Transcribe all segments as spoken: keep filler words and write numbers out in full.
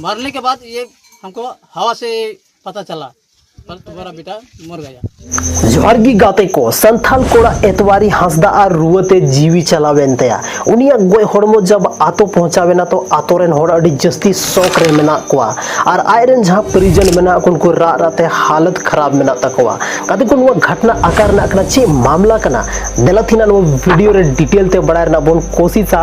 मारने के बाद ये हमको हवा से पता चला, पर तुम्हारा बेटा मर गया। ᱡᱚᱦᱟᱨ ᱜᱮ ᱜᱟᱛᱮ ᱠᱚ, ᱥᱟᱱᱛᱷᱟᱞ ᱠᱚᱲᱟ ᱮᱛᱣᱟᱨᱤ ᱦᱟᱸᱥᱫᱟ ᱟᱨ ᱨᱩᱣᱟᱹᱛᱮ ᱡᱤᱣᱤ ᱪᱟᱞᱟᱣᱮᱱ ᱛᱟᱭᱟ᱾ ᱩᱱᱤᱭᱟᱜ ᱜᱚᱡ ᱦᱚᱲᱢᱚ ᱡᱟᱵ ᱟᱛᱳ ᱯᱚᱦᱪᱟᱣᱮᱱᱟ, ᱛᱚ ᱟᱛᱳ ᱨᱮᱱ ᱦᱚᱲ ᱟᱹᱰᱤ ᱡᱟᱹᱥᱛᱤ ᱥᱚᱠ ᱨᱮ ᱢᱮᱱᱟᱜ ᱠᱚᱣᱟ ᱟᱨ ᱟᱡ ᱨᱮᱱ ᱡᱟᱦᱟᱸ ᱯᱚᱨᱤᱡᱚᱱ ᱢᱮᱱᱟᱜ ᱠᱚ, ᱩᱱᱠᱩ ᱨᱟᱜ ᱨᱟᱜ ᱛᱮ ᱦᱟᱞᱚᱛ ᱠᱷᱟᱨᱟᱯ ᱢᱮᱱᱟᱜ ᱛᱟᱠᱚᱣᱟ᱾ ᱜᱟᱛᱮ ᱠᱚ, ᱱᱚᱣᱟ ᱜᱷᱚᱴᱱᱟ ᱟᱠᱟ ᱨᱮᱱᱟᱜ ᱠᱟᱱᱟ, ᱪᱮᱫ ᱢᱟᱢᱞᱟ ᱠᱟᱱᱟ, ᱫᱮᱞᱟ ᱛᱮᱦᱮᱧ ᱱᱚᱣᱟ ᱵᱷᱤᱰᱤᱭᱳ ᱨᱮ ᱰᱤᱴᱮᱞ ᱛᱮ ᱵᱟᱲᱟᱭ ᱨᱮᱱᱟᱜ ᱵᱚᱱ ᱠᱳᱥᱤᱥᱟ᱾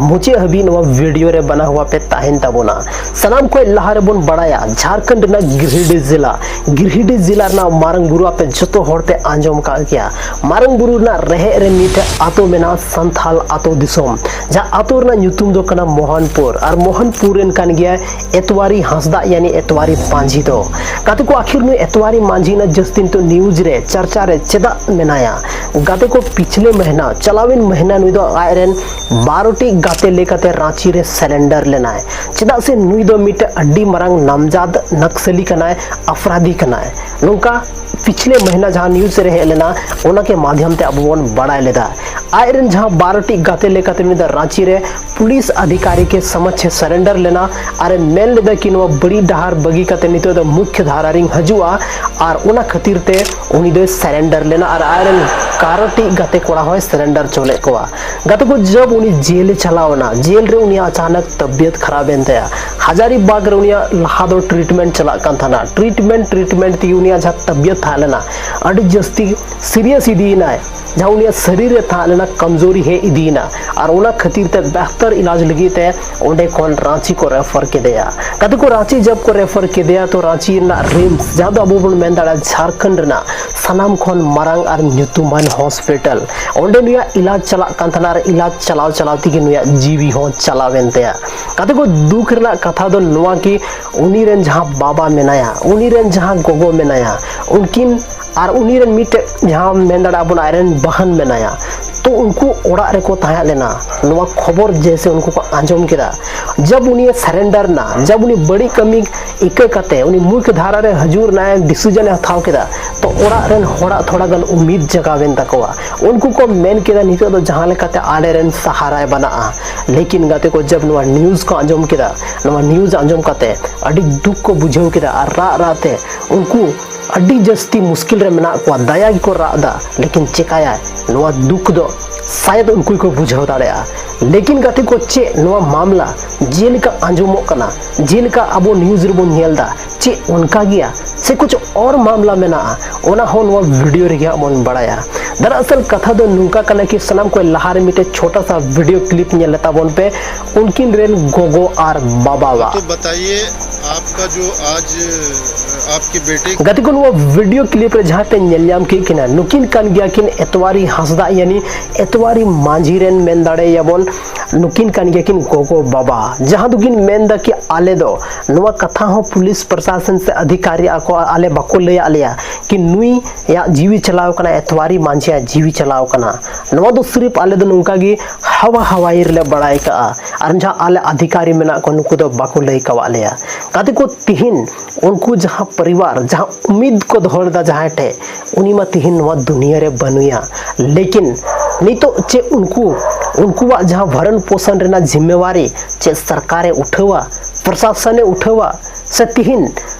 ᱢᱩᱪᱟᱹᱫ ᱦᱟᱹᱵᱤᱡ ᱱᱚᱣᱟ ᱵᱷᱤᱰᱤᱭᱳ ᱨᱮ ᱵᱟᱱᱟ ᱦᱩᱭᱟ ᱯᱮ ᱛᱟᱦᱮᱱ ᱛᱟᱵᱚᱱᱟ᱾ ᱥᱟᱱᱟᱢ ᱠᱷᱚᱱ ᱞᱟᱦᱟ ᱨᱮᱵᱚᱱ ᱵᱟᱲᱟᱭᱟ ᱡᱷᱟᱲᱠᱷᱚᱸᱰ ᱨᱮᱱᱟᱜ ᱜᱤᱨᱤᱰᱤ ᱡᱮᱞᱟ, ᱜᱤᱨᱤᱰᱤ ᱡᱮᱞᱟ ᱨᱮᱱᱟᱜ ᱢᱟᱨᱟᱝ ᱵᱩᱨᱩ ᱟᱯᱮ ᱡᱚᱛᱚ ᱦᱚᱲ ᱯᱮ ᱟᱸᱡᱚᱢ ᱟᱠᱟᱫ ᱜᱮᱭᱟ᱾ ᱢᱟᱨᱟᱝ ᱵᱩᱨᱩ ᱨᱮᱱᱟᱜ ᱨᱮᱦᱮᱫ ᱨᱮ ᱢᱤᱫᱴᱮᱡ ᱟᱛᱳ ᱢᱮᱱᱟᱜᱼᱟ, ᱥᱟᱱᱛᱷᱟᱞ ᱟᱛᱳ ᱫᱤᱥᱚᱢ, ᱡᱟᱦᱟᱸ ᱟᱛᱳ ᱨᱮᱱᱟᱜ ᱧᱩᱛᱩᱢ ᱫᱚ ᱠᱟᱱᱟ ᱢᱳᱦᱚᱱᱯᱩᱨ᱾ ᱟᱨ ᱢᱳᱦᱚᱱᱯᱩᱨ ᱨᱮᱱ ᱠᱟᱱ ᱜᱮᱭᱟᱭ ᱮᱛᱣᱟᱨᱤ ᱦᱟᱸᱥᱫᱟᱜ, ᱭᱟᱱᱤ ᱮᱛᱣᱟᱨᱤ ᱢᱟᱹᱡᱷᱤ ᱫᱚ᱾ ᱜᱟᱛᱮ ᱠᱚ, ᱟᱹᱠᱷᱤᱨ ᱱᱩᱭ ᱮᱛᱣᱟᱨᱤ ᱢᱟᱹᱡᱷᱤ ᱨᱮᱱᱟᱜ ᱡᱟᱹᱥᱛᱤ ᱱᱤᱛᱚᱜ ᱱᱤᱭᱩᱡᱽ ᱨᱮ ᱪᱟᱨᱪᱟ ᱨᱮ ᱪᱮᱫᱟᱜ ᱢᱮᱱᱟᱭᱟ? ᱜᱟᱛᱮ ᱠᱚ, ᱯᱤᱪᱷᱞᱮ ᱢᱟᱹᱦᱱᱟᱹ, ᱪᱟᱞᱟᱣᱮᱱ ᱢᱟᱹᱦᱱᱟᱹ ᱱᱩᱭ ᱫᱚ ᱟᱡ ᱨᱮᱱ ᱵᱟᱨᱚ ᱴᱤ ᱜᱟᱛᱮ ᱞᱮᱠᱟᱛᱮ ᱨᱟᱸᱪᱤ ᱨᱮ ᱥᱟᱨᱮᱱᱰᱟᱨ ᱞᱮᱱᱟᱭ᱾ ᱪᱮᱫᱟᱜ ᱥᱮ ᱱᱩᱭ ᱫᱚ ᱢᱤᱫᱴᱮᱱ ᱟᱹᱰᱤ ᱢᱟᱨᱟᱝ ᱱᱟᱢᱡᱟᱫ ᱱᱟᱠᱥᱟᱞᱤ ᱠᱟᱱᱟᱭ, ᱟᱯᱨᱟᱫᱷᱤ ᱠᱟᱱᱟᱭ᱾ ᱱᱚᱝᱠᱟ ᱯᱤᱪᱷᱞᱮ ᱢᱟᱹᱦᱱᱟᱹ ᱡᱟᱦᱟᱸ ᱱᱤᱭᱩᱡᱽ ᱨᱮ ᱦᱮᱡ ᱞᱮᱱᱟ, ᱚᱱᱟ ᱠᱮ ᱢᱟᱫᱷᱭᱚᱢ ᱛᱮ ᱟᱵᱚ ᱵᱚᱱ ᱵᱟᱲᱟᱭ ᱞᱮᱫᱟ᱾ ᱟᱡ ᱨᱮᱱ ᱡᱟᱦᱟᱸ ᱵᱟᱨᱚ ᱴᱤ ᱜᱟᱛᱮ ᱞᱮᱠᱟᱛᱮ ᱱᱩᱭ ᱫᱚ ᱨᱟᱸᱪᱤ ᱨᱮ ᱯᱩᱞᱤᱥ ᱟᱫᱷᱤᱠᱟᱨᱤ ᱠᱮ ᱥᱟᱢᱟᱡᱽ ᱮ ᱥᱟᱨᱮᱱᱰᱟᱨ ᱞᱮᱱᱟ ᱟᱨ ᱮ ᱢᱮᱱ ᱞᱮᱫᱟ ᱠᱤ ᱱᱚᱣᱟ ᱵᱟᱹᱲᱤᱡ ᱰᱟᱦᱟᱨ ᱵᱟᱹᱜᱤ ᱠᱟᱛᱮ ᱱᱤᱛᱚᱜ ᱫᱚ ᱢᱩᱠᱷᱭᱚ ᱫᱷᱟᱨᱟ ᱨᱤᱧ ᱦᱤᱡᱩᱜᱼᱟ᱾ ᱟᱨ ᱚᱱᱟ ᱠᱷᱟᱹᱛᱤᱨ ᱛᱮ ᱩᱱᱤ ᱫᱚᱭ ᱥᱟᱨᱮᱱᱰᱟᱨ ᱞᱮᱱᱟ ᱟᱨ ᱟᱡ ᱨᱮᱱ ᱵᱟᱨᱚ ᱴᱤ ᱜᱟᱛᱮ ᱠᱚᱲᱟ ᱦᱚᱸᱭ ᱥᱟᱨᱮᱱᱰᱟᱨ ᱦᱚᱪᱚ ᱞᱮᱫ ᱠᱚᱣᱟ᱾ ᱜᱟᱛᱮ ᱠᱚ, ᱡᱚᱵ ᱩᱱᱤ ᱡᱮᱞ ᱮ ᱪᱟᱞᱟᱣ ᱮᱱᱟ, ᱡᱮᱞ ᱨᱮ ᱩᱱᱤᱭᱟᱜ ᱟᱪᱟᱱᱚᱠ ᱛᱟᱵᱤᱭᱚᱛ ᱠᱷᱟᱨᱟᱯ ᱮᱱ ᱛᱟᱭᱟ᱾ ᱦᱟᱡᱟᱨᱤ ᱵᱟᱜᱽ ᱨᱮ ᱩᱱᱤᱭᱟᱜ ᱞᱟᱦᱟ ᱫᱚ ᱴᱨᱤᱴᱢᱮᱱᱴ ᱪᱟᱞᱟᱜ ᱠᱟᱱ ᱛᱟᱦᱮᱱᱟ᱾ ᱴᱨᱤᱴᱢᱮᱱᱴ ᱴᱨᱤᱴᱢᱮᱱᱴ ᱛᱮᱜᱮ ᱩᱱᱤᱭᱟᱜ ᱡᱟᱦᱟᱸ ᱛᱟᱵᱤᱭᱚᱛ ᱛᱟᱦᱮᱸ ᱞᱮᱱᱟ, ᱟᱹᱰᱤ ᱡᱟᱹᱥᱛᱤ ᱥᱤᱨᱤᱭᱟᱥ ᱤᱫᱤᱭᱮᱱᱟᱭ᱾ ᱡᱟᱦᱟᱸ ᱩᱱᱤᱭᱟᱜ ᱥᱟᱹᱨᱤᱨ ᱨᱮ ᱛᱟᱦᱮᱸ ᱞᱮᱱᱟ ᱠᱚᱢᱡᱳᱨᱤ ᱦᱮᱡ ᱤᱫᱤᱭᱮᱱᱟ ᱟᱨ ᱚᱱᱟ ᱠᱷᱟᱹᱛᱤᱨ ᱛᱮ ᱵᱮᱦᱛᱟᱨ ᱤᱞᱟᱡᱽ ᱞᱟᱹᱜᱤᱫ ᱛᱮ ᱚᱸᱰᱮ ᱠᱷᱚᱱ ᱨᱟᱸᱪᱤ ᱠᱚ ᱨᱮᱯᱷᱟᱨ ᱠᱮᱫᱮᱭᱟ᱾ ᱜᱟᱛᱮ ᱠᱚ, ᱨᱟᱸᱪᱤ ᱡᱟᱵ ᱠᱚ ᱨᱮᱯᱷᱟᱨ ᱠᱮᱫᱮᱭᱟ, ᱛᱚ ᱨᱟᱸᱪᱤ ᱨᱮᱱᱟᱜ ᱨᱤᱢᱥ, ᱡᱟᱦᱟᱸ ᱫᱚ ᱟᱵᱚ ᱵᱚᱱ ᱢᱮᱱ ᱫᱟᱲᱮᱭᱟᱜᱼᱟ ᱡᱷᱟᱲᱠᱷᱚᱸᱰ ᱨᱮᱱᱟᱜ ᱥᱟᱱᱟᱢ ᱠᱷᱚᱱ ᱢᱟᱨᱟᱝ ᱟᱨ ᱧᱩᱛᱩᱢᱟᱱ ᱦᱚᱥᱯᱤᱴᱟᱞ, ᱚᱸᱰᱮ ᱱᱩᱭᱟᱜ ᱤᱞᱟᱡᱽ ᱪᱟᱞᱟᱜ ᱠᱟᱱ ᱛᱟᱦᱮᱱᱟ ᱟᱨ ᱤᱞᱟᱡᱽ ᱪᱟᱞᱟᱣ ᱪᱟᱞᱟᱣ ᱛᱮᱜᱮ ᱱᱩᱭᱟᱜ ᱡᱤᱣᱤ ᱦᱚᱸ ᱪᱟᱞᱟᱣᱮᱱ ᱛᱟᱭᱟ᱾ ᱜᱟᱛᱮ ᱠᱚ, ᱫᱩᱠ ᱨᱮᱱᱟᱜ ᱠᱟᱛᱷᱟ ᱫᱚ ᱱᱚᱣᱟ ᱠᱤ ᱩᱱᱤ ᱨᱮᱱ ᱡᱟᱦᱟᱸ ᱵᱟᱵᱟ ᱢᱮᱱᱟᱭᱟ, ᱩᱱᱤ ᱨᱮᱱ ᱡᱟᱦᱟᱸ ᱜᱚᱜᱚ ᱢᱮᱱᱟᱭᱟ, ᱩᱱᱠᱤᱱ ᱟᱨ ᱩᱱᱤ ᱨᱮᱱ ᱢᱤᱫᱴᱮᱡ ᱡᱟᱦᱟᱸ ᱢᱮᱱ ᱫᱟᱲᱮᱭᱟᱜᱼᱟ ᱵᱚᱱ ᱟᱡ ᱨᱮᱱ ᱵᱟᱦᱚᱱ ᱢᱮᱱᱟᱭᱟ, ᱛᱚ ᱩᱱᱠᱩ ᱚᱲᱟᱜ ᱨᱮᱠᱚ ᱛᱟᱦᱮᱸ ᱞᱮᱱᱟ᱾ ᱱᱚᱣᱟ ᱠᱷᱚᱵᱚᱨ ᱡᱮᱭᱥᱮ ᱩᱱᱠᱩ ᱠᱚ ᱟᱸᱡᱚᱢ ᱠᱮᱫᱟ, ᱡᱟᱵ ᱩᱱᱤ surrender ᱮᱱᱟ, ᱡᱟᱵ ᱩᱱᱤ ᱵᱟᱹᱲᱤᱡ ᱠᱟᱹᱢᱤ ᱤᱠᱟᱹ ᱠᱟᱛᱮ ᱩᱱᱤ ᱢᱩᱠᱷ ᱫᱷᱟᱨᱟ ᱨᱮ ᱦᱤᱡᱩᱜ ᱨᱮᱱᱟᱜ decision ᱮ ᱦᱟᱛᱟᱣ ᱠᱮᱫᱟ, ᱛᱚ ᱚᱲᱟᱜ ᱨᱮᱱ ᱦᱚᱲᱟᱜ ᱛᱷᱚᱲᱟ ᱜᱟᱱ ᱩᱢᱤᱫ ᱡᱟᱜᱟᱣ ᱮᱱ ᱛᱟᱠᱚᱣᱟ᱾ ᱩᱱᱠᱩ ᱠᱚ ᱢᱮᱱ ᱠᱮᱫᱟ, "ᱱᱤᱛᱚᱜ ᱫᱚ ᱡᱟᱦᱟᱸ ᱞᱮᱠᱟᱛᱮ ᱟᱞᱮ ᱨᱮᱱ ᱥᱟᱦᱟᱨᱟᱭ ᱵᱮᱱᱟᱜᱼᱟ᱾" ᱞᱮᱠᱤᱱ ᱜᱟᱛᱮ ᱠᱚ, ᱡᱟᱵ ᱱᱚᱣᱟ news ᱠᱚ ᱟᱸᱡᱚᱢ ᱠᱮᱫᱟ, ᱱᱚᱣᱟ news ᱟᱸᱡᱚᱢ ᱠᱟᱛᱮ ᱟᱹᱰᱤ ᱫᱩᱠ ᱠᱚ ᱵᱩᱡᱷᱟᱹᱣ ᱠᱮᱫᱟ ᱟᱨ ᱨᱟᱜ ᱨᱟᱜ ᱛᱮ ᱩᱱᱠᱩ ᱟᱹᱰᱤ ᱡᱟᱹᱥᱛᱤ ᱢᱩᱥᱠᱤᱞ ᱨᱮ ᱢᱮᱱᱟᱜ ᱠᱚᱣᱟ, ᱫᱟᱭᱟ ᱜᱮᱠᱚ ᱨᱟᱜ ᱮᱫᱟ, ᱞᱮᱠᱤᱱ ᱪᱮᱠᱟᱭᱟᱭ? ᱱᱚᱣᱟ ᱫᱩᱠ ᱫᱚ ᱥᱟᱭᱮᱫ ᱩᱱᱠᱩ ᱜᱮᱠᱚ ᱵᱩᱡᱷᱟᱹᱣ ᱫᱟᱲᱮᱭᱟᱜᱼᱟ᱾ ᱞᱮᱠᱤᱱ ᱜᱟᱛᱮ ᱠᱚ, ᱪᱮᱫ ᱱᱚᱣᱟ ᱢᱟᱢᱞᱟ ᱡᱮᱞᱮᱠᱟ ᱟᱸᱡᱚᱢᱚᱜ ᱠᱟᱱᱟ, ᱡᱮᱞᱮᱠᱟ ᱟᱵᱚ news ᱨᱮᱵᱚᱱ ᱧᱮᱞ ᱮᱫᱟ, ᱪᱮᱫ ᱚᱱᱠᱟ ᱜᱮᱭᱟ ᱥᱮ ᱠᱩᱪ ᱚᱨ ᱢᱟᱢᱞᱟ ᱢᱮᱱᱟᱜᱼᱟ, ᱚᱱᱟ ᱦᱚᱸ ᱱᱚᱣᱟ video ᱨᱮᱜᱮ ᱦᱟᱸᱜ ᱵᱚᱱ ᱵᱟᱲᱟᱭᱟ᱾ ᱫᱟᱨᱟᱥᱟᱞ ᱠᱟᱛᱷᱟ ᱫᱚ ᱱᱚᱝᱠᱟ ᱠᱟᱱᱟ ᱠᱤ ᱥᱟᱱᱟᱢ ᱠᱷᱚᱱ ᱞᱟᱦᱟ ᱨᱮ ᱢᱤᱫᱴᱮᱡ ᱪᱷᱳᱴᱟ ᱥᱟ video clip ᱧᱮᱞ ᱞᱮ ᱛᱟᱵᱚᱱ ᱯᱮ, ᱩᱱᱠᱤᱱ ᱨᱮᱱ ᱜᱚᱜᱚ ᱟᱨ ᱵᱟᱵᱟᱣᱟᱜ᱾ तो बताइए, आपका जो आज, अ, आपके बेटे ᱜᱟᱛᱮ ᱠᱚ, ᱱᱚᱣᱟ video clip ᱨᱮ ᱡᱟᱦᱟᱸ ᱯᱮ ᱧᱮᱞ ᱧᱟᱢ ᱠᱮᱫ ᱠᱤᱱᱟ, ᱱᱩᱠᱤᱱ ᱠᱟᱱ ᱜᱮᱭᱟ ᱠᱤᱱ ᱮᱛᱣᱟᱨᱤ ᱦᱟᱸᱥᱫᱟ, ᱭᱟᱱᱤ ᱮᱛᱣᱟᱨᱤ ᱢᱟᱹᱡᱷᱤ ᱨᱮᱱ ᱢᱮᱱ ᱫᱟᱲᱮᱭᱟᱵᱚᱱ, ᱱᱩᱠᱤᱱ ᱠᱟᱱ ᱜᱮᱭᱟ ᱠᱤᱱ ᱜᱚᱜᱚ ᱵᱟᱵᱟ᱾ ᱡᱟᱦᱟᱸ ᱫᱚᱠᱤᱱ ᱢᱮᱱ ᱮᱫᱟ ᱠᱤ ᱟᱞᱮ ᱫᱚ ᱱᱚᱣᱟ ᱠᱟᱛᱷᱟ ᱦᱚᱸ ᱯᱩᱞᱤᱥ ᱯᱨᱚᱥᱟᱥᱚᱱ ᱥᱮ ᱚᱫᱷᱤᱠᱟᱨᱤ ᱟᱠᱚ ᱟᱞᱮ ᱵᱟᱠᱚ ᱞᱟᱹᱭᱟᱫ ᱞᱮᱭᱟ ᱠᱤ ᱱᱩᱭᱟᱜ ᱡᱤᱣᱤ ᱪᱟᱞᱟᱣ ᱠᱟᱱᱟ, ᱮᱛᱣᱟᱨᱤ ᱢᱟᱹᱡᱷᱤᱭᱟᱜ ᱡᱤᱣᱤ ᱪᱟᱞᱟᱣ ᱠᱟᱱᱟ᱾ ᱱᱚᱣᱟ ᱫᱚ ᱥᱤᱨᱤᱯ ᱟᱞᱮ ᱫᱚ ᱱᱚᱝᱠᱟ ᱜᱮ ᱦᱟᱣᱟ ᱦᱟᱣᱟᱭᱤ ᱨᱮᱞᱮ ᱵᱟᱲᱟᱭ ᱠᱟᱜᱼᱟ᱾ ᱟᱨ ᱡᱟᱦᱟᱸ ᱟᱞᱮ ᱚᱫᱷᱤᱠᱟᱨᱤ ᱢᱮᱱᱟᱜ ᱠᱚ, ᱱᱩᱠᱩ ᱫᱚ ᱵᱟᱠᱚ ᱞᱟᱹᱭ ᱠᱟᱣᱟᱫ ᱞᱮᱭᱟ᱾ ᱜᱟᱛᱮ ᱠᱚ, ᱛᱤᱦᱤᱧ ᱩᱱᱠᱩ ᱡᱟᱦᱟᱸ ᱯᱚᱨᱤᱵᱟᱨ, ᱡᱟᱦᱟᱸ ᱩᱢᱤᱫ ᱠᱚ ᱫᱚᱦᱚ ᱞᱮᱫᱟ ᱡᱟᱦᱟᱸᱭ ᱴᱷᱮᱡ, ᱩᱱᱤ ᱢᱟ ᱛᱤᱦᱤᱧ ᱱᱚᱣᱟ ᱫᱩᱱᱤᱭᱟᱹ ᱨᱮ ᱵᱟᱹᱱᱩᱭᱟ᱾ ᱞᱮᱠᱤᱱ ᱱᱤᱛᱚᱜ ᱪᱮᱫ ᱩᱱᱠᱩ, ᱩᱱᱠᱩᱣᱟᱜ ᱡᱟᱦᱟᱸ ᱵᱷᱚᱨᱚᱱ ᱯᱳᱥᱚᱱ ᱨᱮᱱᱟᱜ ᱡᱤᱢᱢᱮᱣᱟᱨᱤ ᱪᱮᱫ ᱥᱚᱨᱠᱟᱨᱮ ᱩᱴᱷᱟᱹᱣᱟ, ᱯᱨᱚᱥᱟᱥᱚᱱᱮ ᱩᱴᱷᱟᱹᱣᱟ, ᱥᱮ ᱛᱤᱦᱤᱧ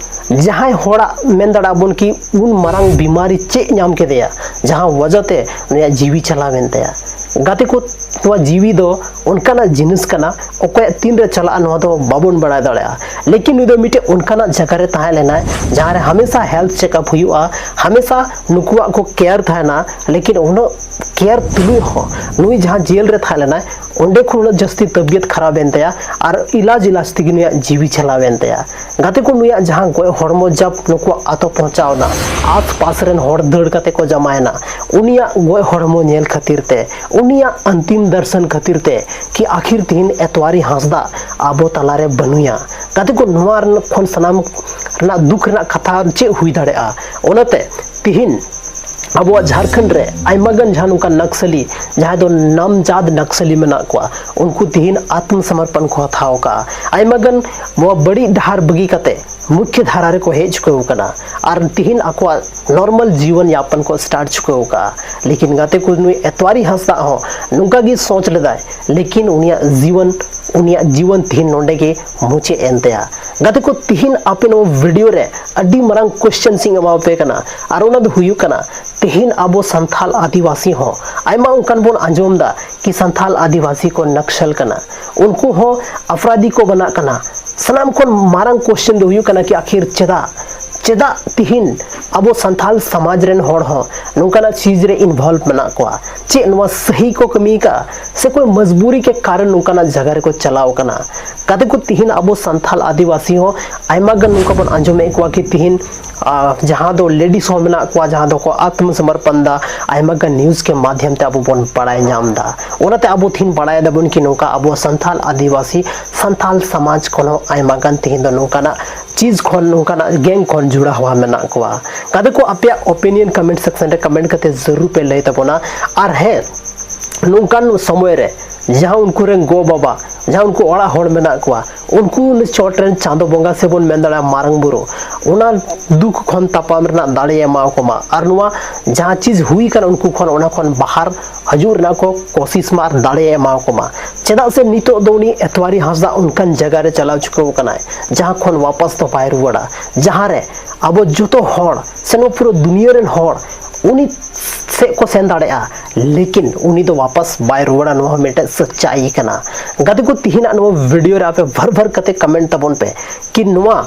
ᱡᱟᱦᱟᱸᱭ ᱦᱚᱲᱟᱜ ᱢᱮᱱ ᱫᱟᱲᱮᱭᱟᱜ ᱵᱚᱱ ᱠᱤ ᱩᱱ ᱢᱟᱨᱟᱝ ᱵᱤᱢᱟᱨᱤ ᱪᱮᱫ ᱧᱟᱢ ᱠᱮᱫᱮᱭᱟ, ᱡᱟᱦᱟᱸ ᱣᱟᱡᱟᱛᱮ ᱱᱩᱭᱟᱜ ᱡᱤᱣᱤ ᱪᱟᱞᱟᱣᱮᱱ ᱛᱟᱭᱟ? ᱜᱟᱛᱮ ᱠᱚ, ᱱᱚᱣᱟ ᱡᱤᱣᱤ ᱫᱚ ᱚᱱᱠᱟᱱᱟᱜ ᱡᱤᱱᱤᱥ ᱠᱟᱱᱟ, ᱚᱠᱚᱭᱟᱜ ᱛᱤᱱ ᱨᱮ ᱪᱟᱞᱟᱜᱼᱟ, ᱱᱚᱣᱟ ᱫᱚ ᱵᱟᱵᱚᱱ ᱵᱟᱲᱟᱭ ᱫᱟᱲᱮᱭᱟᱜᱼᱟ᱾ ᱞᱮᱠᱤᱱ ᱱᱩᱭ ᱫᱚ ᱢᱤᱫᱴᱮᱡ ᱚᱱᱠᱟᱱᱟᱜ ᱡᱟᱭᱜᱟ ᱨᱮ ᱛᱟᱦᱮᱸ ᱞᱮᱱᱟᱭ, ᱡᱟᱦᱟᱸ ᱨᱮ ᱦᱟᱢᱮᱥᱟ health checkup ᱦᱩᱭᱩᱜᱼᱟ, ᱦᱟᱢᱮᱥᱟ ᱱᱩᱠᱩᱣᱟᱜ ᱠᱚ care ᱛᱟᱦᱮᱱᱟ᱾ ᱞᱮᱠᱤᱱ ᱩᱱᱟᱹᱜ care ᱛᱩᱞᱩᱡ ᱦᱚᱸ ᱱᱩᱭ ᱡᱟᱦᱟᱸ ᱡᱮᱞ ᱨᱮ ᱛᱟᱦᱮᱸ ᱞᱮᱱᱟᱭ, ᱚᱸᱰᱮ ᱠᱷᱚᱱ ᱩᱱᱟᱹᱜ ᱡᱟᱹᱥᱛᱤ ᱛᱟᱵᱤᱭᱚᱛ ᱠᱷᱟᱨᱟᱯ ᱮᱱ ᱛᱟᱭᱟ ᱟᱨ ᱤᱞᱟᱡᱽ ᱤᱞᱟᱡᱽ ᱛᱮᱜᱮ ᱱᱩᱭᱟᱜ ᱡᱤᱣᱤ ᱪᱟᱞᱟᱣ ᱮᱱ ᱛᱟᱭᱟ᱾ ᱜᱟᱛᱮ ᱠᱚ, ᱱᱩᱭᱟᱜ ᱡᱟᱦᱟᱸ ᱜᱚᱡ ᱦᱚᱲᱢᱚ ᱡᱟᱵ ᱱᱩᱠᱩᱣᱟᱜ ᱟᱛᱳ ᱯᱚᱦᱪᱟᱣ ᱮᱱᱟ, ᱟᱥᱯᱟᱥ ᱨᱮᱱ ᱦᱚᱲ ᱫᱟᱹᱲ ᱠᱟᱛᱮ ᱠᱚ ᱡᱟᱢᱟᱭᱮᱱᱟ ᱩᱱᱤᱭᱟᱜ ᱜᱚᱡ ᱦᱚᱲᱢᱚ ᱧᱮᱞ ᱠᱷᱟᱹᱛᱤᱨ ᱛᱮ, ᱩᱱᱤᱭᱟᱜ ᱟᱱᱛᱤᱢ ᱫᱟᱨᱥᱟᱱ ᱠᱷᱟᱹᱛᱤᱨ ᱛᱮ, ᱠᱤ ᱟᱹᱠᱷᱤᱨ ᱛᱤᱦᱤᱧ ᱮᱛᱣᱟᱨᱤ ᱦᱟᱸᱥᱫᱟ ᱟᱵᱚ ᱛᱟᱞᱟᱨᱮ ᱵᱟᱹᱱᱩᱭᱟ᱾ ᱜᱟᱛᱮ ᱠᱚ, ᱱᱚᱣᱟ ᱨᱮᱱᱟᱜ ᱠᱷᱚᱱ ᱥᱟᱱᱟᱢ ᱨᱮᱱᱟᱜ ᱫᱩᱠ ᱨᱮᱱᱟᱜ ᱠᱟᱛᱷᱟ ᱪᱮᱫ ᱦᱩᱭ ᱫᱟᱲᱮᱭᱟᱜᱼᱟ? ᱚᱱᱟᱛᱮ ᱛᱤᱦᱤᱧ ᱟᱵᱚᱣᱟᱜ ᱡᱷᱟᱲᱠᱷᱚᱸᱰ ᱨᱮ ᱟᱭᱢᱟ ᱜᱟᱱ ᱡᱟᱦᱟᱸ ᱱᱚᱝᱠᱟ ᱱᱟᱠᱥᱟᱞᱤ, ᱡᱟᱦᱟᱸᱭ ᱫᱚ ᱱᱟᱢᱡᱟᱫ ᱱᱟᱠᱥᱟᱞᱤ ᱢᱮᱱᱟᱜ ᱠᱚᱣᱟ, ᱩᱱᱠᱩ ᱛᱤᱦᱤᱧ ᱟᱛᱢᱚ ᱥᱚᱢᱚᱨᱯᱚᱱ ᱠᱚ ᱦᱟᱛᱟᱣ ᱟᱠᱟᱫᱼᱟ᱾ ᱟᱭᱢᱟ ᱜᱟᱱ ᱱᱚᱣᱟ ᱵᱟᱹᱲᱤᱡ ᱰᱟᱦᱟᱨ ᱵᱟᱹᱜᱤ ᱠᱟᱛᱮ ᱢᱩᱠᱷᱭᱚ ᱫᱷᱟᱨᱟ ᱨᱮᱠᱚ ᱦᱮᱡ ᱪᱩᱠᱟᱹᱣ ᱟᱠᱟᱱᱟ ᱟᱨ ᱛᱤᱦᱤᱧ ᱟᱠᱚᱣᱟᱜ ᱱᱚᱨᱢᱟᱞ ᱡᱤᱵᱚᱱ ᱭᱟᱯᱚᱱ ᱠᱚ ᱥᱴᱟᱨᱴ ᱪᱩᱠᱟᱹᱣ ᱟᱠᱟᱫᱼᱟ᱾ ᱞᱮᱠᱤᱱ ᱜᱟᱛᱮ ᱠᱚ, ᱱᱩᱭ ᱮᱛᱣᱟᱨᱤ ᱦᱟᱸᱥᱫᱟ ᱦᱚᱸ ᱱᱚᱝᱠᱟ ᱜᱮ ᱥᱚᱪ ᱞᱮᱫᱟᱭ, ᱞᱮᱠᱤᱱ ᱩᱱᱤᱭᱟᱜ ᱡᱤᱵᱚᱱ ᱩᱱᱤᱭᱟᱜ ᱡᱤᱵᱚᱱ ᱛᱤᱦᱤᱧ ᱱᱚᱰᱮ ᱜᱮ ᱢᱩᱪᱟᱹᱫ ᱮᱱ ᱛᱟᱭᱟ᱾ ᱜᱟᱛᱮ ᱠᱚ, ᱛᱤᱦᱤᱧ ᱟᱯᱮ ᱱᱚᱣᱟ ᱵᱷᱤᱰᱤᱭᱳ ᱨᱮ ᱟᱹᱰᱤ ᱢᱟᱨᱟᱝ ᱠᱚᱥᱪᱮᱱ ᱤᱧ ᱮᱢᱟᱣᱟᱯᱮ ᱠᱟᱱᱟ, ᱟᱨ ᱚᱱᱟ ᱫᱚ ᱦᱩᱭᱩᱜ ᱠᱟᱱᱟ, ᱛᱤᱦᱤᱧ ᱟᱵᱚ ᱥᱟᱱᱛᱷᱟᱞ ᱟᱹᱫᱤᱵᱟᱹᱥᱤ ᱦᱚᱸ ᱟᱭᱢᱟ ᱚᱱᱠᱟᱱ ᱵᱚᱱ ᱟᱸᱡᱚᱢ ᱫᱟ ᱠᱤ ᱥᱟᱱᱛᱷᱟᱞ ᱟᱹᱫᱤᱵᱟᱹᱥᱤ ᱠᱚ ᱱᱟᱠᱥᱟᱞ ᱠᱟᱱᱟ, ᱩᱱᱠᱩ ᱦᱚᱸ ᱟᱯᱨᱟᱫᱤ ᱠᱚ ᱵᱮᱱᱟᱜ ᱠᱟᱱᱟ᱾ ᱥᱟᱱᱟᱢ ᱠᱷᱚᱱ ᱢᱟᱨᱟᱝ ᱠᱚᱥᱪᱮᱱ ᱫᱚ ᱦᱩᱭᱩᱜ ᱠᱟᱱᱟ ᱠᱤ ᱟᱠᱷᱤᱨ ᱪᱮᱫᱟᱜ, ᱪᱮᱫᱟᱜ ᱛᱤᱦᱤᱧ ᱟᱵᱚ ᱥᱟᱱᱛᱷᱟᱞ ᱥᱚᱢᱟᱡᱽ ᱨᱮᱱ ᱦᱚᱲ ᱦᱚᱸ ᱱᱚᱝᱠᱟᱱᱟᱜ ᱪᱤᱡᱽ ᱨᱮ ᱤᱱᱵᱷᱚᱞᱵᱷ ᱢᱮᱱᱟᱜ ᱠᱚᱣᱟ? ᱪᱮᱫ ᱱᱚᱣᱟ ᱥᱟᱹᱦᱤ ᱠᱚ ᱠᱟᱹᱢᱤ ᱠᱟᱜᱼᱟ ᱥᱮ ᱠᱚᱭ ᱢᱚᱡᱽᱵᱩᱨᱤ ᱠᱮ ᱠᱟᱨᱚᱱ ᱱᱚᱝᱠᱟᱱᱟᱜ ᱡᱟᱭᱜᱟ ᱨᱮᱠᱚ ᱪᱟᱞᱟᱣ ᱠᱟᱱᱟ? ᱜᱟᱛᱮ ᱠᱚ, ᱛᱤᱦᱤᱧ ᱟᱵᱚ ᱥᱟᱱᱛᱷᱟᱞ ᱟᱹᱫᱤᱵᱟᱹᱥᱤ ᱦᱚᱸ ᱟᱭᱢᱟ ᱜᱟᱱ ᱱᱚᱝᱠᱟ ᱵᱚᱱ ᱟᱸᱡᱚᱢᱮᱫ ᱠᱚᱣᱟ ᱠᱤ ᱛᱤᱦᱤᱧ, ᱟᱨ ᱡᱟᱦᱟᱸ ᱫᱚ ᱞᱮᱰᱤᱥ ᱦᱚᱸ ᱢᱮᱱᱟᱜ ᱠᱚᱣᱟ, ᱡᱟᱦᱟᱸ ᱫᱚᱠᱚ ᱟᱛᱢᱚ ᱥᱚᱢᱚᱨᱯᱚᱱ ᱫᱟ, ᱟᱭᱢᱟ ᱜᱟᱱ ᱱᱤᱭᱩᱡᱽ ᱠᱮ ᱢᱟᱫᱷᱭᱚᱢ ᱛᱮ ᱟᱵᱚ ᱵᱚᱱ ᱵᱟᱲᱟᱭ ᱧᱟᱢ ᱫᱟ᱾ ᱚᱱᱟᱛᱮ ᱟᱵᱚ ᱛᱤᱦᱤᱧ ᱵᱟᱲᱟᱭ ᱫᱟᱵᱚᱱ ᱠᱤ ᱱᱚᱝᱠᱟ ᱟᱵᱚ ᱥᱟᱱᱛᱷᱟᱞ ᱟᱹᱫᱤᱵᱟᱹᱥᱤ, ᱥᱟᱱᱛᱷᱟᱞ ᱥᱚᱢᱟᱡᱽ ᱠᱷᱚᱱ ᱦᱚᱸ ᱟᱭᱢᱟ ᱜᱟᱱ ᱛᱤᱦᱤᱧ ᱫᱚ ᱱᱚᱝᱠᱟᱱᱟᱜ ᱪᱤᱡᱽ ᱠᱷᱚᱱ, ᱱᱚᱝᱠᱟᱱᱟᱜ ᱜᱮᱝ ᱠᱷᱚᱱ ᱡᱩᱲᱟᱣ ᱦᱚᱣᱟ ᱢᱮᱱᱟᱜ ᱠᱚᱣᱟ᱾ ᱜᱟᱛᱮ ᱠᱚ, ᱟᱯᱮᱭᱟᱜ ᱳᱯᱤᱱᱤᱭᱚᱱ ᱠᱚᱢᱮᱱᱴ ᱥᱮᱠᱥᱚᱱ ᱨᱮ ᱠᱚᱢᱮᱱᱴ ᱠᱟᱛᱮ ᱡᱟᱹᱨᱩᱲ ᱯᱮ ᱞᱟᱹᱭ ᱛᱟᱵᱚᱱᱟ᱾ ᱟᱨ ᱦᱮᱸ, ᱱᱚᱝᱠᱟᱱ ᱥᱚᱢᱚᱭ ᱨᱮ ᱡᱟᱦᱟᱸ ᱩᱱᱠᱩ ᱨᱮᱱ ᱜᱚ ᱵᱟᱵᱟ, ᱡᱟᱦᱟᱸ ᱩᱱᱠᱩ ᱚᱲᱟᱜ ᱦᱚᱲ ᱢᱮᱱᱟᱜ ᱠᱚᱣᱟ, ᱩᱱᱠᱩ ᱩᱱᱤ ᱪᱚᱴ ᱨᱮᱱ ᱪᱟᱸᱫᱚ ᱵᱚᱸᱜᱟ ᱥᱮ ᱵᱚᱱ ᱢᱮᱱ ᱫᱟᱲᱮᱭᱟᱜᱼᱟ ᱢᱟᱨᱟᱝ ᱵᱩᱨᱩ, ᱚᱱᱟ ᱫᱩᱠ ᱠᱷᱚᱱ ᱛᱟᱯᱟᱢ ᱨᱮᱱᱟᱜ ᱫᱟᱲᱮ ᱮᱢᱟᱣ ᱠᱚᱢᱟ᱾ ᱟᱨ ᱱᱚᱣᱟ ᱡᱟᱦᱟᱸ ᱪᱤᱡᱽ ᱦᱩᱭ ᱠᱟᱱᱟ ᱩᱱᱠᱩ ᱠᱷᱚᱱ, ᱚᱱᱟ ᱠᱷᱚᱱ ᱵᱟᱦᱟᱨ ᱦᱤᱡᱩᱜ ᱨᱮᱱᱟᱜ ᱠᱚ ᱠᱳᱥᱤᱥ ᱢᱟ ᱟᱨ ᱫᱟᱲᱮ ᱮᱢᱟᱣ ᱠᱚᱢᱟ᱾ ᱪᱮᱫᱟᱜ ᱥᱮ ᱱᱤᱛᱚᱜ ᱫᱚ ᱩᱱᱤ ᱮᱛᱣᱟᱨᱤ ᱦᱟᱸᱥᱫᱟ ᱚᱱᱠᱟᱱ ᱡᱟᱭᱜᱟ ᱨᱮ ᱪᱟᱞᱟᱣ ᱪᱩᱠᱟᱹᱣ ᱠᱟᱱᱟᱭ, ᱡᱟᱦᱟᱸ ᱠᱷᱚᱱ ᱣᱟᱯᱟᱥ ᱫᱚ ᱵᱟᱭ ᱨᱩᱣᱟᱹᱲᱟ, ᱡᱟᱦᱟᱸ ᱨᱮ ᱟᱵᱚ ᱡᱚᱛᱚ ᱦᱚᱲ ᱥᱮ ᱱᱚᱣᱟ ᱯᱩᱨᱟᱹ ᱫᱩᱱᱤᱭᱟᱹ ᱨᱮᱱ ᱦᱚᱲ ᱩᱱᱤ ᱥᱮᱫ ᱠᱚ ᱥᱮᱱ ᱫᱟᱲᱮᱭᱟᱜᱼᱟ, ᱞᱮᱠᱤᱱ ᱩᱱᱤ ᱫᱚ ᱣᱟᱯᱟᱥ ᱵᱟᱭ ᱨᱩᱣᱟᱹᱲᱟ᱾ ᱱᱚᱣᱟ ᱦᱚᱸ ᱢᱤᱫᱴᱮᱡ ᱥᱟᱪᱟᱭ ᱠᱟᱱᱟ᱾ ᱜᱟᱛᱮ ᱠᱚ, ᱛᱤᱦᱤᱧᱟᱜ ᱱᱚᱣᱟ ᱵᱷᱤᱰᱤᱭᱳ ᱨᱮ ᱟᱯᱮ ᱵᱷᱟᱨ ᱵᱷᱟᱨ ᱠᱟᱛᱮ ᱠᱚᱢᱮᱱᱴ ᱛᱟᱵᱚᱱ ᱯᱮ ᱠᱤ ᱱᱚᱣᱟ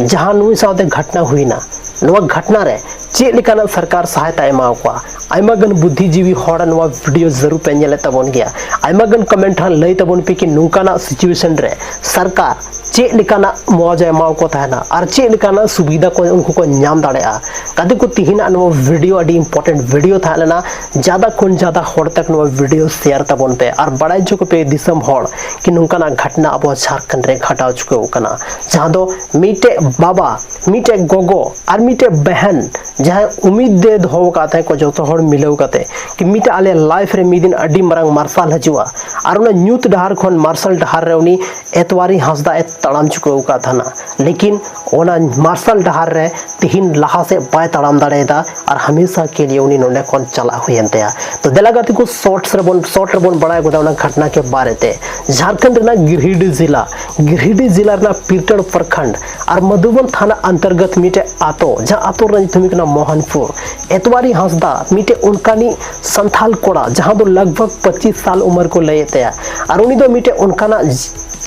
ᱡᱟᱦᱟᱸ ᱱᱩᱭ ᱥᱟᱶᱛᱮ ᱜᱷᱚᱴᱱᱟ ᱦᱩᱭᱱᱟ, ᱱᱚᱣᱟ ᱜᱷᱚᱴᱱᱟ ᱨᱮ ᱪᱮᱫ ᱞᱮᱠᱟᱱᱟᱜ ᱥᱚᱨᱠᱟᱨ ᱥᱟᱦᱟᱭᱛᱟ ᱮᱢᱟᱣ ᱠᱚᱣᱟ? ᱟᱭᱢᱟ ᱜᱟᱱ ᱵᱩᱫᱽᱫᱷᱤᱡᱤᱵᱤ ᱦᱚᱲ ᱱᱚᱣᱟ ᱵᱷᱤᱰᱤᱭᱳ ᱡᱟᱹᱨᱩᱲ ᱯᱮ ᱧᱮᱞᱮᱫ ᱛᱟᱵᱚᱱ ᱜᱮᱭᱟ᱾ ᱟᱭᱢᱟ ᱜᱟᱱ ᱠᱚᱢᱮᱱᱴ ᱦᱟᱸᱜ ᱞᱟᱹᱭ ᱛᱟᱵᱚᱱ ᱯᱮ ᱠᱤ ᱱᱚᱝᱠᱟᱱᱟᱜ ᱥᱤᱪᱩᱭᱮᱥᱚᱱ ᱨᱮ ᱥᱚᱨᱠᱟᱨ ᱪᱮᱫ ᱞᱮᱠᱟᱱᱟᱜ ᱢᱚᱡᱽ ᱮ ᱮᱢᱟᱣ ᱠᱚ ᱛᱟᱦᱮᱱᱟ ᱟᱨ ᱪᱮᱫ ᱞᱮᱠᱟᱱᱟᱜ ᱥᱩᱵᱤᱫᱷᱟ ᱠᱚ ᱩᱱᱠᱩ ᱠᱚ ᱧᱟᱢ ᱫᱟᱲᱮᱭᱟᱜᱼᱟ᱾ ᱜᱟᱛᱮ ᱠᱚ, ᱛᱤᱦᱤᱧᱟᱜ ᱱᱚᱣᱟ ᱵᱷᱤᱰᱤᱭᱳ ᱟᱹᱰᱤ ᱤᱢᱯᱚᱨᱴᱮᱱᱴ ᱵᱷᱤᱰᱤᱭᱳ ᱛᱟᱦᱮᱸ ᱞᱮᱱᱟ᱾ ᱡᱟᱫᱟ ᱠᱷᱚᱱ ᱡᱟᱫᱟ ᱦᱚᱲ ᱛᱟᱠ ᱱᱚᱣᱟ ᱵᱷᱤᱰᱤᱭᱳ ᱥᱮᱭᱟᱨ ᱛᱟᱵᱚᱱ ᱯᱮ ᱟᱨ ᱵᱟᱲᱟᱭ ᱦᱚᱪᱚ ᱠᱚᱯᱮ ᱫᱤᱥᱚᱢ ᱦᱚᱲ ᱠᱤ ᱱᱚᱝᱠᱟᱱᱟᱜ ᱜᱷᱚᱴᱱᱟ ᱟᱵᱚ ᱡᱷᱟᱲᱠᱷᱚᱸᱰ ᱨᱮ ᱜᱷᱟᱴᱟᱣ ᱪᱩᱠᱟᱹᱣ ᱠᱟᱱᱟ, ᱡᱟᱦᱟᱸ ᱫᱚ ᱢᱤᱫᱴᱮᱡ ᱵᱟᱵᱟ, ᱢᱤᱫᱴᱮᱡ ᱜᱚᱜᱚ ᱟᱨ ᱢᱤᱫᱴᱮᱡ ᱵᱟᱦᱟᱱ ᱡᱟᱦᱟᱸᱭ ᱩᱢᱤᱫ ᱮ ᱫᱚᱦᱚ ᱟᱠᱟᱫ ᱛᱟᱦᱮᱸ ᱠᱚ ᱡᱚᱛᱚ ᱦᱚᱲ ᱢᱤᱞᱟᱹᱣ ᱠᱟᱛᱮ, ᱠᱤ ᱢᱤᱫᱴᱮᱱ ᱟᱞᱮ life ᱨᱮ ᱢᱤᱫ ᱫᱤᱱ ᱟᱹᱰᱤ ᱢᱟᱨᱟᱝ ᱢᱟᱨᱥᱟᱞ ᱦᱤᱡᱩᱜᱼᱟ, ᱟᱨ ᱚᱱᱟ ᱧᱩᱛ ᱰᱟᱦᱟᱨ ᱠᱷᱚᱱ ᱢᱟᱨᱥᱟᱞ ᱰᱟᱦᱟᱨ ᱨᱮ ᱩᱱᱤ ᱮᱛᱣᱟᱨᱤ ᱦᱟᱸᱥᱫᱟ ᱮ ᱛᱟᱲᱟᱢ ᱪᱩᱠᱟᱹᱣ ᱟᱠᱟᱫ ᱛᱟᱦᱮᱱᱟ᱾ ᱞᱮᱠᱤᱱ ᱚᱱᱟ ᱢᱟᱨᱥᱟᱞ ᱰᱟᱦᱟᱨ ᱨᱮ ᱛᱤᱦᱤᱧ ᱞᱟᱦᱟ ᱥᱮᱫ ᱵᱟᱭ ᱛᱟᱲᱟᱢ ᱫᱟᱲᱮᱭᱟᱫᱟ, ᱟᱨ ᱦᱟᱢᱮᱥᱟ ᱠᱮ ᱞᱤᱭᱮ ᱩᱱᱤ ᱱᱚᱸᱰᱮ ᱠᱷᱚᱱ ᱪᱟᱞᱟᱜ ᱦᱩᱭᱮᱱ ᱛᱟᱭᱟ᱾ ᱛᱚ ᱫᱮᱞᱟ ᱜᱟᱛᱮ ᱠᱚ, shorts ᱨᱮᱵᱚᱱ, short ᱨᱮᱵᱚᱱ ᱵᱟᱲᱟᱭ ᱜᱚᱫᱟ ᱚᱱᱟ ᱜᱷᱚᱴᱱᱟ ᱠᱮ ᱵᱟᱨᱮ ᱛᱮ᱾ ᱡᱷᱟᱨᱠᱷᱚᱸᱰ ᱨᱮᱱᱟᱜ ᱜᱤᱨᱤᱰᱤᱦ ᱡᱮᱞᱟ, ᱜᱤᱨᱤᱰᱤᱦ ᱡᱮᱞᱟ ᱨᱮᱱᱟᱜ ᱯᱤᱨᱴᱟᱨ ᱯᱨᱚᱠᱷᱚᱸᱰ ᱟᱨ ᱢᱟᱫᱷᱩᱵᱚᱱ ᱛᱷᱟᱱᱟ ᱚᱱᱛᱚᱨᱜᱚᱛ ᱢᱤᱫᱴᱮᱡ ᱟᱛᱳ, ᱡᱟᱦᱟᱸ ᱟᱛᱳ ᱨᱮᱱᱟᱜ ᱧᱩᱛᱩᱢ ᱦᱩᱭᱩᱜ ᱠᱟᱱᱟ ᱢᱳᱦᱚᱱᱯᱩᱨ᱾ ᱮᱛᱣᱟᱨᱤ ᱦᱟᱸᱥᱫᱟ ᱢᱤᱫᱴᱮᱡ ᱚᱱᱠᱟᱱᱤᱡ ᱥᱟᱱᱛᱷᱟᱞ ᱠᱚᱲᱟ, ᱡᱟᱦᱟᱸ ᱫᱚ ᱞᱟᱜᱽ ᱵᱷᱟᱜᱽ ᱯᱚᱸᱪᱤᱥ ᱥᱟᱞ ᱩᱢᱮᱨ ᱠᱚ ᱞᱟᱹᱭᱮᱫ ᱛᱟᱭᱟ, ᱟᱨ ᱩᱱᱤ ᱫᱚ ᱢᱤᱫᱴᱮᱡ ᱚᱱᱠᱟᱱᱟᱜ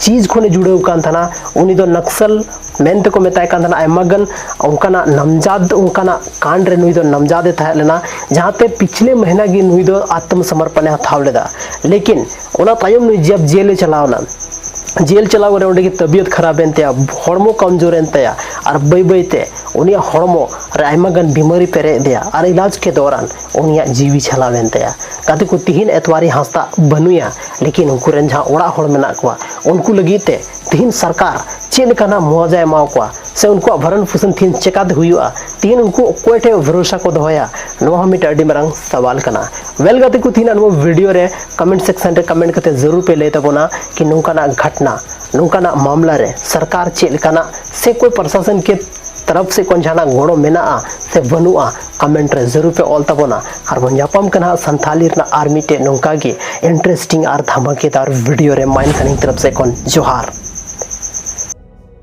ᱪᱤᱡᱽ ᱠᱷᱚᱱᱮ ᱡᱩᱲᱟᱹᱣ ᱠᱟᱱ ᱛᱟᱦᱮᱱᱟ᱾ ᱩᱱᱤ ᱫᱚ ᱱᱟᱠᱥᱟᱞ ᱢᱮᱱ ᱛᱮᱠᱚ ᱢᱮᱛᱟᱭ ᱠᱟᱱ ᱛᱟᱦᱮᱱᱟ᱾ ᱟᱭᱢᱟ ᱜᱟᱱ ᱚᱱᱠᱟᱱᱟᱜ ᱱᱟᱢᱡᱟᱫ, ᱚᱱᱠᱟᱱᱟᱜ ᱠᱟᱱᱰ ᱨᱮ ᱱᱩᱭ ᱫᱚ ᱱᱟᱢᱡᱟᱫ ᱮ ᱛᱟᱦᱮᱸ ᱞᱮᱱᱟ, ᱡᱟᱦᱟᱸᱛᱮ ᱯᱤᱪᱷᱞᱮ ᱢᱟᱹᱦᱱᱟᱹ ᱜᱮ ᱱᱩᱭ ᱫᱚ ᱟᱛᱢᱚ ᱥᱚᱢᱚᱨᱯᱚᱱᱮ ᱦᱟᱛᱟᱣ ᱞᱮᱫᱟ᱾ ᱞᱮᱠᱤᱱ ᱚᱱᱟ ᱛᱟᱭᱚᱢ ᱱᱩᱭ ᱡᱟᱵ ᱡᱮᱞ ᱮ ᱪᱟᱞᱟᱣ ᱮᱱᱟ, ᱡᱮᱞ ᱪᱟᱞᱟᱣ ᱠᱟᱛᱮ ᱚᱸᱰᱮ ᱜᱮ ᱛᱟᱵᱤᱭᱚᱛ ᱠᱷᱟᱨᱟᱯ ᱮᱱ ᱛᱟᱭᱟ, ᱦᱚᱲᱢᱚ ᱠᱚᱢᱡᱳᱨ ᱮᱱ ᱛᱟᱭᱟ, ᱟᱨ ᱵᱟᱹᱭ ᱵᱟᱹᱭ ᱛᱮ ᱩᱱᱤᱭᱟᱜ ᱦᱚᱲᱢᱚ ᱨᱮ ᱟᱭᱢᱟ ᱜᱟᱱ ᱵᱤᱢᱟᱨᱤ ᱯᱮᱨᱮᱡ ᱮᱫᱮᱭᱟ, ᱟᱨ ᱤᱞᱟᱡᱽ ᱠᱮ ᱫᱚᱨᱟᱱ ᱩᱱᱤᱭᱟᱜ ᱡᱤᱣᱤ ᱪᱟᱞᱟᱣ ᱮᱱ ᱛᱟᱭᱟ᱾ ᱜᱟᱛᱮ ᱠᱚ, ᱛᱤᱦᱤᱧ ᱮᱛᱣᱟᱨᱤ ᱦᱟᱸᱥᱫᱟ ᱵᱟᱹᱱᱩᱭᱟ, ᱞᱮᱠᱤᱱ ᱩᱱᱠᱩ ᱨᱮᱱ ᱡᱟᱦᱟᱸ ᱚᱲᱟᱜ ᱦᱚᱲ ᱢᱮᱱᱟᱜ ᱠᱚᱣᱟ, ᱩᱱᱠᱩ ᱞᱟᱹᱜᱤᱫ ᱛᱮ ᱛᱤᱦᱤᱧ ᱥᱚᱨᱠᱟᱨ ᱪᱮᱫ ᱞᱮᱠᱟᱱᱟᱜ ᱢᱩᱣᱟᱡᱟ ᱮᱢᱟᱣ ᱠᱚᱣᱟ, ᱥᱮ ᱩᱱᱠᱩᱣᱟᱜ ᱵᱷᱚᱨᱚᱱ ᱯᱳᱥᱚᱱ ᱛᱤᱦᱤᱧ ᱪᱮᱠᱟᱛᱮ ᱦᱩᱭᱩᱜᱼᱟ, ᱛᱤᱦᱤᱧ ᱩᱱᱠᱩ ᱚᱠᱚᱭ ᱴᱷᱮᱱ ᱵᱷᱚᱨᱚᱥᱟ ᱠᱚ ᱫᱚᱦᱚᱭᱟ, ᱱᱚᱣᱟ ᱦᱚᱸ ᱢᱤᱫᱴᱮᱱ ᱟᱹᱰᱤ ᱢᱟᱨᱟᱝ ᱥᱟᱣᱟᱞ ᱠᱟᱱᱟ᱾ Well ᱜᱟᱛᱮ ᱠᱚ, ᱛᱤᱦᱤᱧᱟᱜ ᱱᱚᱣᱟ video ᱨᱮ comment section ᱨᱮ comment ᱠᱟᱛᱮ ᱡᱟᱹᱨᱩᱲ ᱯᱮ ᱞᱟᱹᱭ ᱛᱟᱵᱚᱱᱟ ᱠᱤ ᱱᱚᱝᱠᱟᱱᱟᱜ ᱜᱷᱚᱴᱱᱟ, ᱱᱚᱝᱠᱟᱱᱟᱜ ᱢᱟᱢᱞᱟ ᱨᱮ ᱥᱚᱨᱠᱟᱨ ᱪᱮᱫ ᱞᱮᱠᱟᱱᱟᱜ ᱥᱮ ᱠᱳᱭ ᱯᱨᱚᱥᱟᱥᱚᱱ ᱠᱮ ᱛᱚᱨᱚᱯ ᱥᱮᱫ ᱠᱷᱚᱱ ᱡᱟᱦᱟᱱᱟᱜ ᱜᱚᱲᱚ ᱢᱮᱱᱟᱜᱼᱟ ᱥᱮ ᱵᱟᱹᱱᱩᱜᱼᱟ, comment ᱨᱮ ᱡᱟᱹᱨᱩᱲ ᱯᱮ ᱚᱞ ᱛᱟᱵᱚᱱᱟ᱾ ᱟᱨ ᱵᱚᱱ ᱧᱟᱯᱟᱢ ᱠᱟᱱᱟ ᱦᱟᱸᱜ ᱥᱟᱱᱛᱷᱟᱞᱤ ᱨᱮᱱᱟᱜ ᱟᱨ ᱢᱤᱫᱴᱮᱡ ᱱᱚᱝᱠᱟ ᱜᱮ interesting ᱟᱨ ᱫᱷᱟᱢᱟᱠᱮᱫᱟᱨ video ᱨᱮ᱾ ᱢᱟ ᱮᱱᱠᱷᱟᱱ ᱤᱧ ᱛᱚᱨᱚᱯ ᱥᱮᱫ ᱠᱷᱚᱱ ᱡᱚᱦᱟᱨ᱾